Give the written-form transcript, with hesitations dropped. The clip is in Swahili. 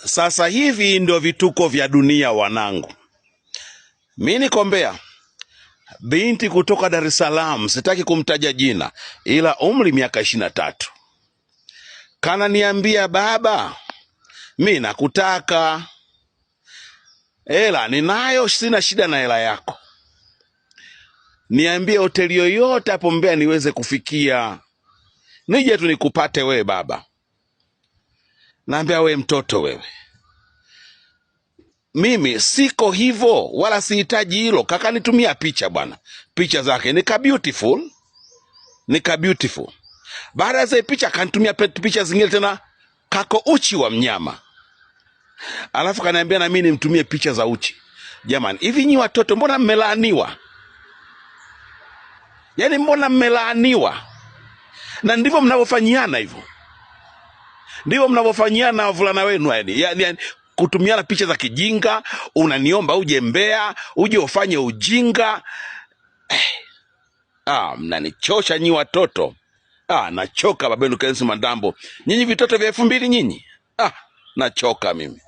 Sasa hivi ndio vituko vya dunia wanangu. Mi niko Mbeya, binti kutoka Dar es Salaam, sitaki kumtaja jina, ila umri miaka 23, kananiambia baba, mi nakutaka, hela ninayo, sina shida na hela yako, niambie hoteli yoyote hapo Mbeya niweze kufikia, nije tu nikupate wewe baba. Naambia we mtoto wewe, mimi siko hivyo wala sihitaji hilo. Kaka nitumia picha bwana, picha zake nika beautiful, nika beautiful. Baada ya zile picha akanitumia picha zingine tena, kako uchi wa mnyama, alafu kaniambia na mimi nimtumie picha za uchi. Jamani, hivi nyi watoto mbona mmelaaniwa? Yaani mbona mmelaaniwa? Na ndivyo mnavyofanyiana hivyo, ndivyo mnavyofanyiana na wavulana wenu yani, yani kutumiana picha za kijinga, unaniomba uje Mbeya, uje ufanye ujinga. Ah, mnanichosha nyi watoto. Ah, nachoka babenu Kensi Mandambo. Nyinyi vitoto vya 2000 nyinyi. Ah, nachoka mimi.